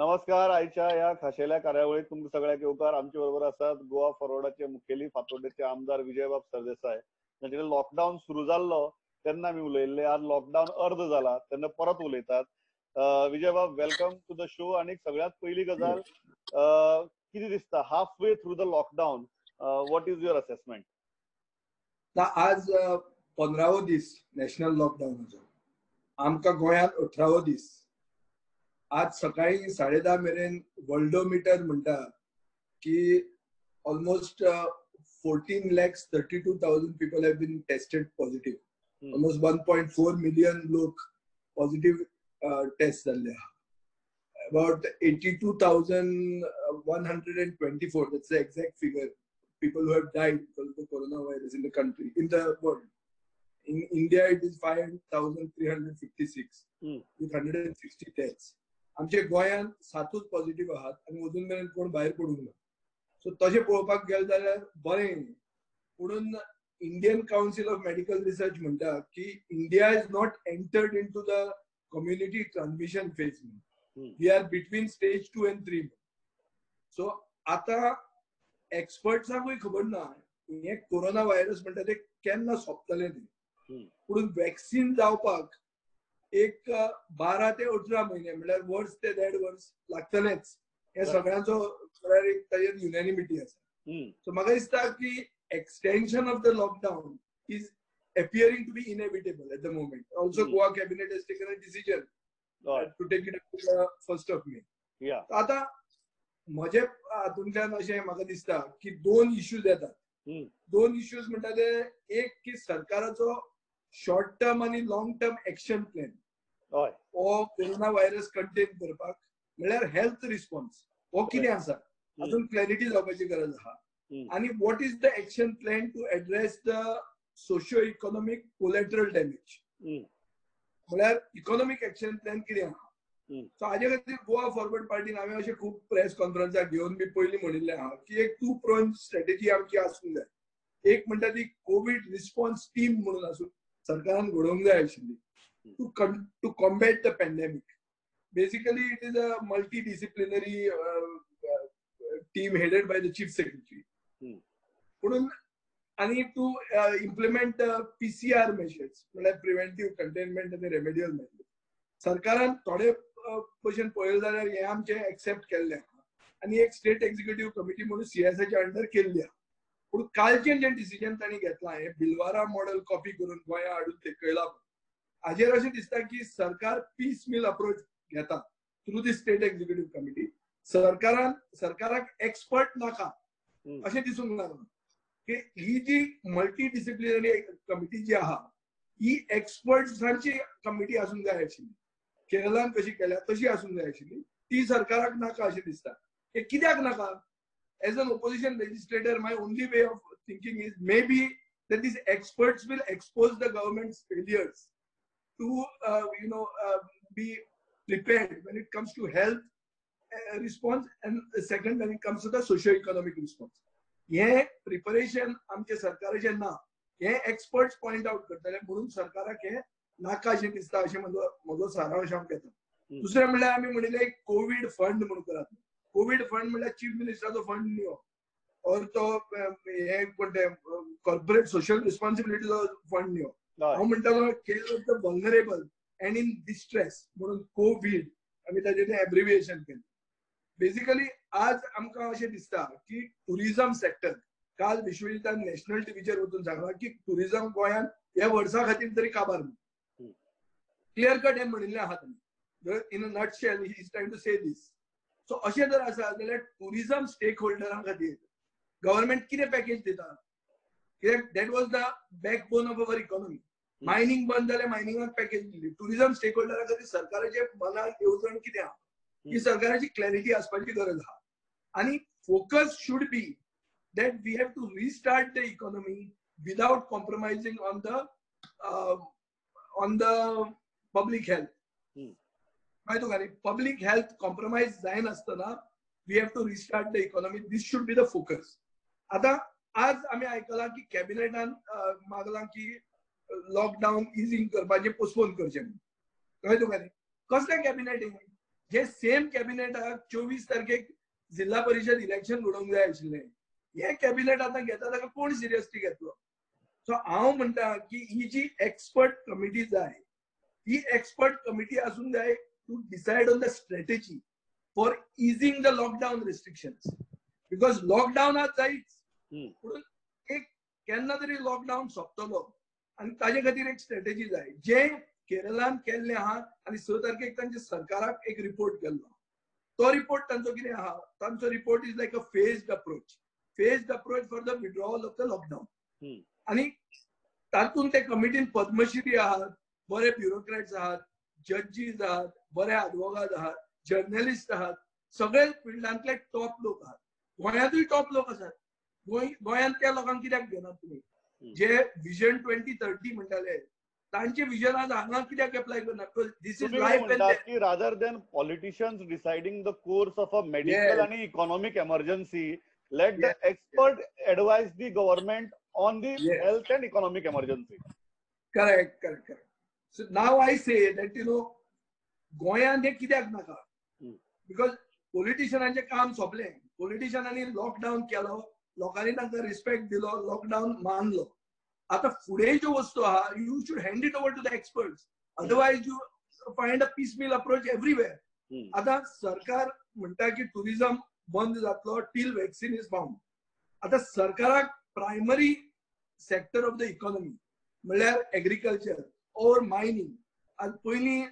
नमस्कार. आयच्या ह्या खाशेल्या कार्यावळीत तुमकां सगळ्यांक येवकार. आमचे बरोबर आसात गोवा फॉरवर्डाचे मुखेली फातोड्डेचे आमदार विजयबाब सरदेसाय. तांचे लॉकडावन सुरू जाल्लो तेन्ना आमी उलयल्ले, आज लॉकडावन अर्द जाला तेन्ना परत उलयतात. विजयबाब, welcome to the show. आनी सगळ्यांत पयली गजाल, कितें दिसता half way through the lockdown, what is your assessment? आज 15वो दीस नॅशनल लॉकडावनाचो, आमकां गोंयांत 18वो दीस. आज सकाळी 10:30 मेरेन वर्ल्डोमिटर म्हणटा की almost 14,32,000 people have been tested positive. Almost 1.4 million लोक पॉझिटिव्ह टेस्ट जाल्ले आहा. About 82,124, that's the exact figure, people who have died because of the coronavirus in the country, in the world. In India, it is 5,356 with 160 deaths. आमचे गोंयांत 7 positive आहात आनी अजून मेरेन कोण भायर पडूंक ना. सो तशें पळोवपाक गेलें जाल्यार बरें, पुणून Indian Council of Medical Research म्हणटा की India is not entered into the community transmission phase. We are between stage 2 and 3. So आतां एक्सपर्ट्सांकूय खबर ना हे कोरोना व्हायरस म्हणटा ते केन्ना सोंपतलें तें. पूण वॅक्सिन जावपाक एक 12 ते 18 म्हयने, म्हणल्यार वर्स ते 1.5 वर्स लागतलेंच. हे सगळ्यांचो एक ताजेर युनॅनिमिटी आसा. सो म्हाका दिसता की extension of the lockdown is appearing to be inevitable at the moment. Also Goa cabinet has taken a decision to take it up to the 1st of May. आतां म्हजे हातूंतल्यान अशें म्हाका दिसता की 2 इश्यूज येतात. 2 इश्यूज म्हणटा ते, एक की सरकाराचो शॉर्ट टर्म आनी लॉंग टर्म एक्शन प्लॅन हो कोरोना व्हायरस कंटेन करपाक, म्हणल्यार हेल्थ रिस्पॉन्स हो कितें आसा हातूंत क्लॅरिटी जावपाची गरज आहा. आनी what is the action plan to address the socio economic collateral damage, म्हळ्यार इकॉनॉमीक एक्शन प्लॅन कितें आहा. सो हाजे खातीर गोवा फॉरवर्ड पार्टीन हांवें अशें खूब प्रेस कॉन्फरन्साक घेवन बी पयलीं म्हणिल्लें आहा की एक 2 pronged strategy आमची आसूंक जाय. एक म्हणटा ती कोवीड रिस्पॉन्स टीम म्हणून आसूं सरकारान घडोवंक जाय आशिल्ली to combat the pandemic. Basically it is a multi disciplinary team headed by the chief secretary. म्हणून आनी टू इम्प्लिमेंट PCR measures, म्हणल्यार प्रिव्हेंटीव, कंटेनमेंट आनी रेमेडियल मेजर्स. सरकारान थोडे भशेन पळयलें जाल्यार हें आमचें एक्सेप्ट केल्लें आहा आनी एक स्टेट एक्झिक्युटीव कमिटी म्हणून सीएसाच्या अंडर केल्ली आहा. पूण कालचें जें डिसिजन तांणी घेतलां हें बिलवारा मॉडल कॉपी करून गोंया हाडून तेकयलां, हाजेर अशें दिसता की सरकार पीस मील अप्रोच घेता through the state executive committee. सरकारान सरकाराक एक्सपर्ट नाका अशें दिसूंक लागलां की ही जी मल्टी डिसिप्लिनरी कमिटी जी आहा ही एक्सपर्ट्सांची कमिटी आसूंक जाय आशिल्ली. केरळान कशी केल्या तशी आसूंक जाय आशिल्ली, ती सरकाराक नाका अशें दिसता. हे कित्याक नाका? As an opposition legislator, my only way of thinking is maybe that these experts will expose the government's failures to be prepared when it comes to health response and second when it comes to the socio-economic response. हे preparation आमचे सरकाराचें ना, हे experts point out करतले म्हणून सरकाराक हे नाका अशें दिसता, अशें म्हजो सारांश हांव घेता. दुसरें म्हणल्यार आमी म्हणिल्लें एक कोवीड फंड म्हणून करात. कोवीड फंड म्हणल्यार चीफ मिनिस्टराचो फंड न्ही हो, और तो हे कोण ते कॉर्पोरेट सोशल रिस्पॉन्सिबिलिटीचो फंड न्ही हो. हांव म्हणटालो care of the vulnerable and in distress म्हणून कोवीड आमी ताजें तें एब्रिविएशन केलें. बेसिकली आज आमकां अशें दिसता की टुरिझम सेक्टर, काल विश्वजितान नॅशनल टीव्हीचेर वचून सांगलां की टुरिझम गोंयांत ह्या वर्सा खातीर तरी काबार न्ही. क्लियर कट हें म्हणिल्लें आहा ताणें. In a nutshell he is trying to say this. So अशें जर आसा जाल्यार टुरिझम स्टेक होल्डरां खातीर गव्हर्मेंट कितें पॅकेज दिता? कित्याक that was the backbone of our economy. Mining बंद जालें, मायनिंगाक पॅकेज दिली. टुरिझम स्टेक होल्डरां खातीर सरकाराचे मनात येवजण कितें आहा ही सरकाराची क्लॅरिटी आसपाची गरज आहा. आनी focus should be that we have to restart the economy without compromising on the public health. मागीर तुका न्ही पब्लीक हेल्थ कॉम्प्रोमायज जायनासतना we have to restart the economy. This should be the focus. आतां आज आमी आयकलां की कॅबिनेटान मागलां की लॉकडावन इझिंग करपाचें पोस्टपोन करचें म्हणून. कळ्ळें तुका न्ही? कसलें कॅबिनेट हें? जे सेम कॅबिनेटाक 24 तारखेक जिल्हा परिषद इलेक्शन घडोवंक जाय आशिल्लें, हे कॅबिनेट आतां घेता ताका कोण सिरियसली घेतलो? सो हांव म्हणटा की ही जी एक्सपर्ट कमिटी जाय, ही एक्सपर्ट कमिटी आसूंक जाय to decide on the strategy for easing the lockdown restrictions. Because lockdown आज जायच, पूण एक केन्ना तरी लॉकडावन सोंपतलो आनी ताजे खातीर एक स्ट्रेटेजी जाय. जे केरळान केल्लें आहा आनी 6 तारखेक तांच्या सरकाराक एक रिपोर्ट केल्लो, तो रिपोर्ट तांचो कितें आहा, तांचो report is like a phased approach, phased approach for the withdrawal of the lockdown. आनी तातूंत ते कमिटीन पद्मश्री आहात, बरे ब्युरोक्रॅट्स आहात, जजीस आहात, बरे आदवोगाद आहात, जर्नलिस्ट आहात, सगळे फिल्डांतले टॉप लोक आहात. गोंयांतूय टॉप लोक आसात. गोंयांत त्या लोकांक कित्याक घेनात तुमी? जे विजन 2030 म्हणटाले तांचे विजन आज हांगा कित्याक एप्लाय करना? Because this is life and death. की rather than politicians deciding the course of a medical आणि economic emergency, let the expert advise the government on the health and economic emergency. Correct, correct, correct. So now I say that you know गोंयांत हें कित्याक नाका? Because पॉलिटिशियनांचें काम सोंपलें. पॉलिटिशियनांनी lockdown केलो, लोकांनी तांकां रिस्पेक्ट दिलो, लॉकडावन मानलो. आतां फुडें ज्यो वस्तू आहा, you should hand it over to the experts, otherwise you find a piecemeal approach everywhere. आतां सरकार म्हणटा की टुरिझम बंद जातलो टील वॅक्सिन is found. आतां सरकाराक primary sector of the economy म्हणल्यार एग्रीकल्चर ऑर मायनींग. आनी पयलीं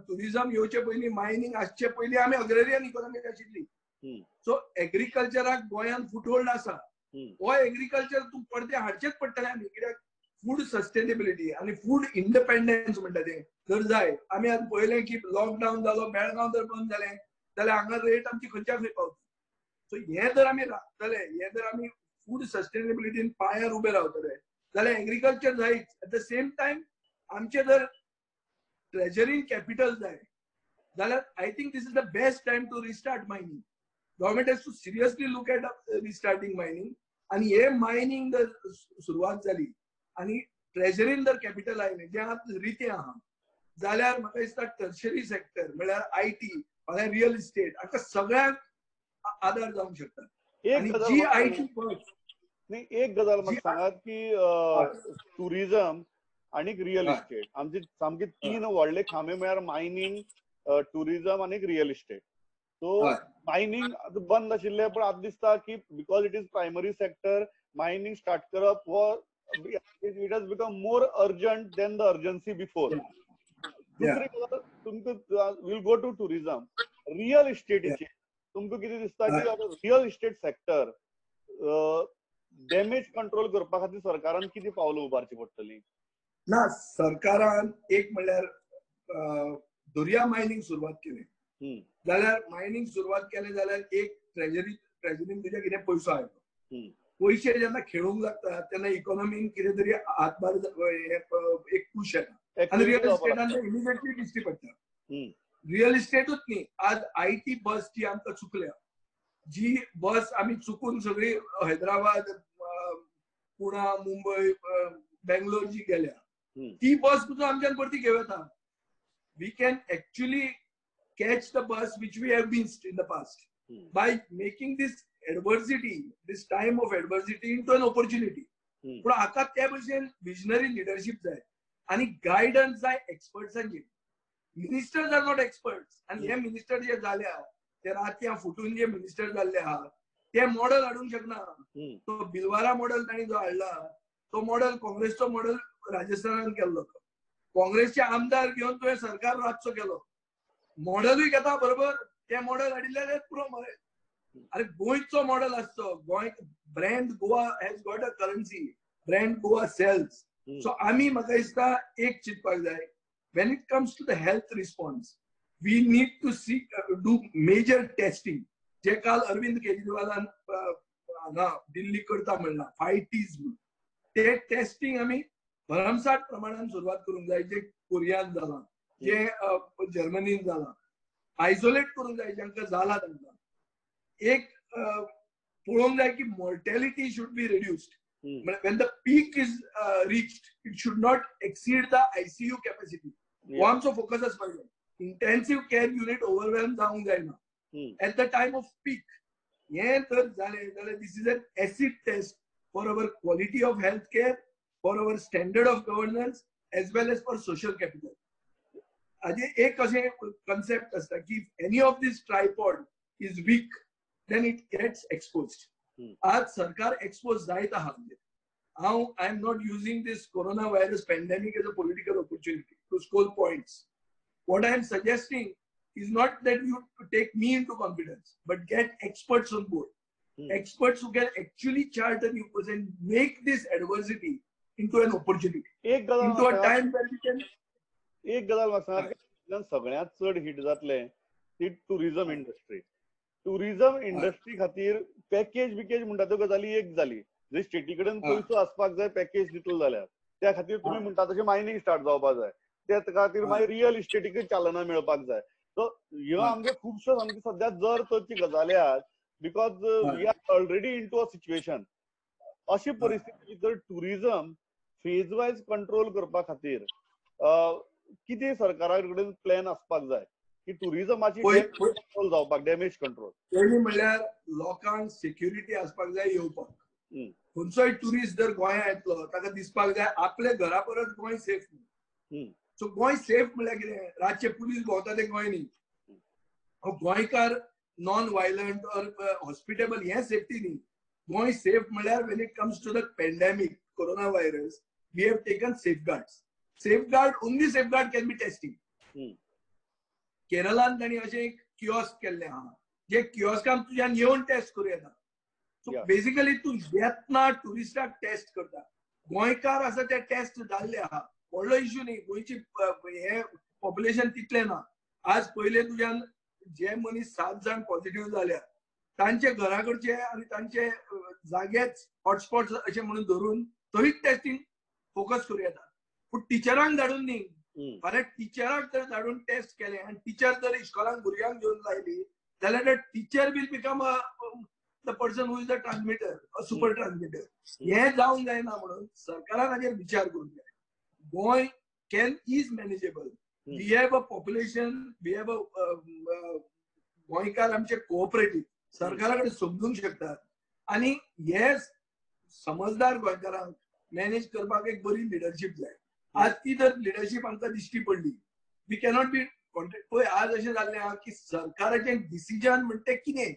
टुरिझम येवचे पयलीं, मायनींग आसचे पयलीं आमी अग्रेरियन इकॉनॉमी आशिल्ली. सो एग्रीकल्चराक गोंयांत फुटहोल्ड आसा. हो एग्रीकल्चर तूं परतें हाडचेंच पडटलें आमी, कित्याक फूड सस्टेनेबिलिटी आनी फूड इंडिपेंडन्स म्हणटा तें जर जाय. आमी आतां पळयलें की लॉकडावन जालो, बेळगांव जर बंद जालें जाल्यार हांगा रेट आमची खंयच्या खंय पावता. सो हें जर आमी राखतले, हें जर आमी फूड सस्टेनेबिलिटीन पांयार उबे रावतले जाल्यार एग्रीकल्चर जायच. एट the same time आमचें जर ट्रेजरीन कॅपिटल जाय जाल्यार I think this is the best time to restart mining. Government has to seriously look at restarting mining. आनी हे मायनींग जर सुरवात जाली आनी ट्रेजरीन जर कॅपिटल आयलें जें आतां रितें आहा जाल्यार म्हाका दिसता टर्शरी सेक्टर म्हणल्यार I T, म्हळ्यार रियल इस्टेट, हाका सगळ्यांक आदार जावंक शकता. एक जी I T न्ही, एक गजाल म्हाका सांगात की टुरिझम आनी रियल इस्टेट आमची सामकी तीन व्हडले खांबे म्हळ्यार मायनींग, टुरिझम आनी रियल इस्टेट. सो मायनींग बंद आशिल्लें, पण आतां दिसता की because it is primary sector, mining start करप हो it has become more urgent than the urgency before. दुसरी गजाल तुमकां will go to tourism, real इस्टेटीची तुमकां कितें दिसता की real estate sector damage control करपा खातीर सरकारान कितें पावलां उबारची पडटली? ना, सरकारान एक म्हणल्यार दर्या मायनींग सुरवात केली जाल्यार, मायनींग सुरवात केलें जाल्यार एक ट्रेजरीन तुज्या कितें पयसो आयलो. पयशे जेन्ना खेळूंक लागता तेन्ना इकॉनॉमीन कितें तरी हातभार, एक पूश येता आनी रियल इस्टेटान इमिजिएटली दिश्टी पडटा. रियल इस्टेटूच न्ही, आज I T बस जी आमकां चुकल्या, जी बस आमी चुकून सगळी हैदराबाद, पुणा, मुंबय, बेंगलोर जी गेल्या ती बस सुद्दां आमच्यान परती घेवं येता. We can actually catch the bus which we have missed in the past by making this adversity, this time of adversity into an opportunity. पूण आतां त्या भशेन विजनरी लिडरशीप जाय आनी गायडन्स जाय एक्सपर्ट्सांची. Ministers are not experts. आनी हे minister जे जाल्या ते रातयां फुटून जे मिनिस्टर जाल्ले आहा ते मॉडल हाडूंक शकना. तो बिलवारा मॉडल तांणी जो हाडला तो मॉडल काँग्रेसचो मॉडल राजस्थानान केल्लो. काँग्रेसचे आमदार घेवन तुवें सरकार रातचो केलो. मॉडलूय घेता बरोबर, ते मॉडल हाडिल्ले पुरो मरे. अरे गोंयचो मॉडल आसचो. Goa brand, Goa has got a currency, brand Goa sells. So आमी म्हाका दिसता एक चिंतपाक जाय, when it comes to the health response we need to see do major testing. जे काल अरविंद केजरीवालान हांगा दिल्ली करता म्हणलां 5 T's म्हणून, ते टेस्टिंग आमी भरमसाठ प्रमाणान सुरवात करूंक जाय. जे कोरियान जालां, जे जर्मनीन जालां, आयसोलेट करूंक जाय जांकां जालां तांकां. एक पळोवंक जाय की mortality should be reduced. When the peak is reached, it should not exceed the ICU capacity. हो आमचो फोकस आसपाक जाय. इंटेन्सिव्ह केअर युनिट ओव्हरवेल्म जावंक जायना at the time of peak. हें जर जालें जाल्यार this is an acid test for our quality of health care, for our standard of governance, as well as for social capital. हाजे एक अशें concept आसता की any of this tripod is weak, then it gets exposed. आज सरकार expose जायत आहा. हांव I am not using this corona virus pandemic as a political opportunity to score points. What I am suggesting is not that you take me into confidence, but get experts on board. Experts who can actually chart a new course and make this adversity into an opportunity. एक गजाल into a time where we can. एक गजाल म्हाका सांगात, सगळ्यांत चड hit जातले ती टुरिझम इंडस्ट्री. टुरिझम इंडस्ट्री खातीर पॅकेज बिकेज म्हणटा त्यो गजाली एक जाली, जे स्टेटी कडेन पयसो आसपाक जाय पॅकेज दितलो जाल्यार, त्या खातीर तुमी म्हणटा तशें मायनींग स्टार्ट जावपाक जाय, त्या खातीर मागीर रियल इस्टेटीकय चालना मेळपाक जाय. सो ह्यो आमगे खुबश्यो सामकी सद्या जर तरची गजाली आहात, because we are already into a situation. अशी परिस्थिती जर टुरिझम फेज वायज कंट्रोल करपा खातीर कितें सरकारा कडेन प्लॅन आसपाक जाय की टुरिझमाची कंट्रोल जावपाक, डॅमेज कंट्रोल? पयलीं म्हणल्यार लोकांक सेक्युरिटी आसपाक जाय येवपाक. खंयचोय टुरिस्ट जर गोंयांत येतलो ताका दिसपाक जाय आपल्या घरा परत Goem safe. So Goem safe म्हणल्यार कितें, रातचे पुलीस भोंवता ते गोंय न्ही. गोंयकार नॉन व्हायलंट ऑर हॉस्पिटेबल हें सेफ्टी न्ही. गोंय सेफ म्हणल्यार when it comes to the pandemic corona virus, we have taken safeguards. Safeguard, only safeguard can be testing. केरळान तांणी अशें एक किओस्क केल्लें आहा, जे किओस्कान तुज्यान येवन टेस्ट करूं येता. सो बेसिकली तूं येतना ट्युरिस्टाक टेस्ट करता. गोंयकार आसा ते टेस्ट जाल्ले आहा, व्हडलो इश्यू न्ही. गोंयची हे पॉप्युलेशन तितलें ना. आज पयले तुज्यान जे मनीस 7 जाण पॉझिटिव्ह जाल्या तांचे घरा कडचे आनी तांचे जागेच हॉटस्पॉट अशें म्हणून धरून थंयच टेस्टिंग फोकस करूं येता. पूण टिचरांक धाडून न्ही. फाल्यां टिचराक जर धाडून टेस्ट केलें आनी टिचर जर इस्कॉलान भुरग्यांक घेवन लायली जाल्यार teacher will become the person who is the transmitter, a super transmitter. हें जावंक जायना म्हणून सरकारान हाजेर विचार करूंक जाय. Goa can is manageable. We have a population, we have a गोंयकार आमचे कोऑपरेटीव, सरकारा कडेन समजूंक शकतात आनी हे समजदार गोंयकारांक मॅनेज करपाक एक बरी लिडरशीप जाय. आज ती जर लिडरशीप आमकां दिश्टी पडली, we cannot be contract. पळय आज अशें जाल्लें आहा की सरकाराचें डिसिजन म्हणटा कितें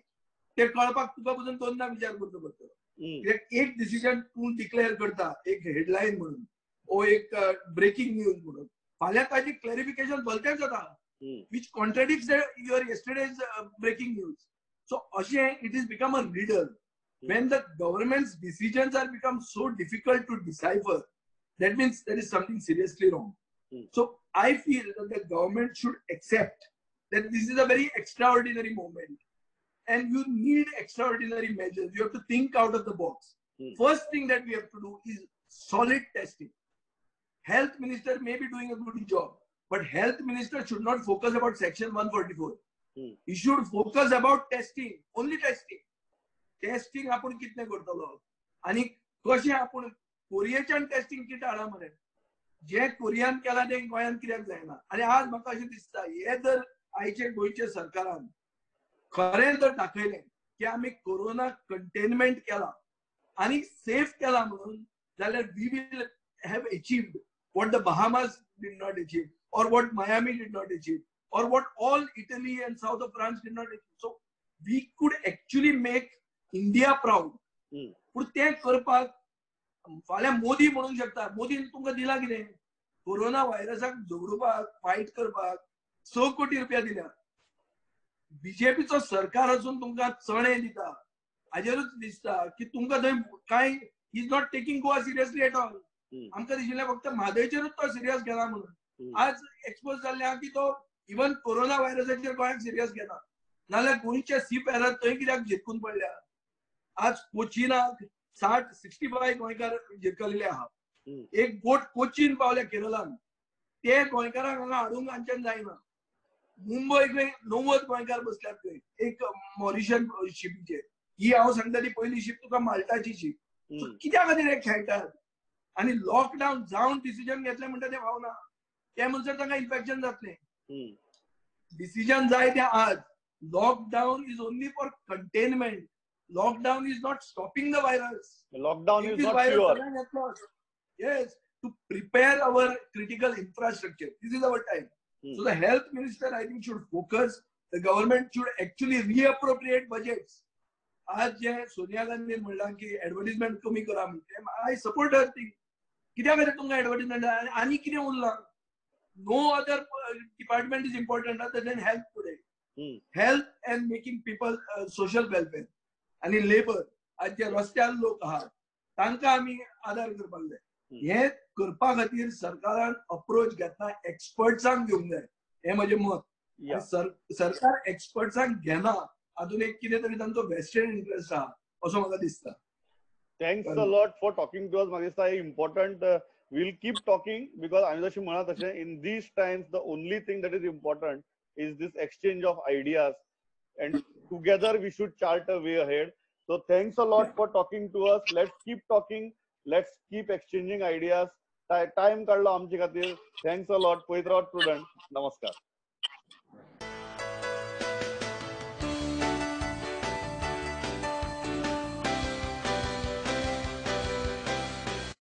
तें कळपाक तुका पसून दोनदा विचार करचो पडटलो. कित्याक एक डिसिजन तूं डिक्लेअर करता एक हेडलायन म्हणून ओ एक ब्रेकिंग न्यूज म्हणून, फाल्यां ताची क्लॅरिफिकेशन भलतेंच जाता, which contradicts your yesterday's breaking news. So अशें it is become a riddle. When the government's decisions are become so difficult to decipher, that means there is something seriously wrong. So I feel that the government should accept that this is a very extraordinary moment and you need extraordinary measures. You have to think out of the box. First thing that we have to do is solid testing. Health minister may be doing a good job, but health minister should not focus about section 144. He should focus about testing, only testing. Testing आपण कितले करतलो आनी कशें आपण कोरियेच्यान testing किट हाडा मरे, जे Korean केलां तें गोंयांत कित्याक जायना. आनी आज म्हाका अशें दिसता हे जर आयचे गोंयचे सरकारान खरें जर दाखयलें की आमी कोरोना कंटेनमेंट केला आनी सेफ केला म्हणून, जाल्यार we will have achieved what the Bahamas did not achieve or what Miami did not achieve or what all Italy and south of France did not achieve. So we could actually make India proud. पूण तें करपाक फाल्यां मोदी म्हणूंक शकता, मोदीन तुमकां दिला कितें? Corona व्हायरसाक झगडुपाक, fight करपाक 6 कोटी रुपया दिल्या. बीजेपीचो सरकार असून तुमकां चणे दिता, हाजेरूच दिसता की तुमकां थंय कांय is not taking Goa seriously at all. आमकां दिशिल्लें फक्त म्हादयचेरूच तो सिरियस घेना म्हणून. आज एक्सपोज जाल्लें आहा की तो इवन कोरोना व्हायरसाचेर गोंयाक सिरियस घेना. नाजाल्यार गोंयच्या सी पॅरात थंय कित्याक झिरकून पडल्या? आज कोचिनाक 65 गोंयकार झिरकलेले आहा. एक बोट कोचीन पावल्या केरळान, ते गोंयकारांक हांगा हाडूंक आमच्यान जायना. मुंबय खंय 90 गोंयकार बसल्यात थंय एक मॉरिशन शिपीचेर. ही हांव सांगता ती पयली शीप तुका माल्टाची शीप. कित्या खातीर हे खेळटात? आनी लॉकडावन जावन डिसिजन घेतलें म्हणटा तें फावना, ते म्हणसर तांकां इन्फेक्शन जातलें. डिसिजन जाय तें आज. Lockdown is only for containment. Lockdown is not stopping the virus. Lockdown is not cure. Yes, to prepare our critical infrastructure. This is our time. So the health minister, I think, should focus. The government should actually reappropriate budgets. आज जे सोनिया गांधीन म्हणलां की advertisement कमी करा म्हणते, I support her thing. कित्या खातीर तुमकां ऍडव्हर्टिजमेंट आनी कितें उरलां? No other department is important other than health today. Health and making people social welfare आनी लेबर. आज जे रस्त्यार लोक आहात तांकां आमी आदार करपाक जाय. हे करपा खातीर सरकारान अप्रोच घेतना एक्सपर्ट्सांक घेवंक जाय, हें म्हजें मत. सरकार एक्सपर्ट्सांक घेना, हातून एक कितें तरी तांचो वेस्टेड इंट्रस्ट आहा असो म्हाका दिसता. Thanks a lot for talking to us. म्हाका दिसता important. We'll keep talking because आमी जशें म्हणा तशें in these times the only thing that is important is this exchange of ideas, and together we should chart a way ahead. So thanks a lot for talking to us. Let's keep talking, let's keep exchanging ideas. Time काडलो आमचे खातीर. Thanks a lot. पळयत रावात prudent. नमस्कार.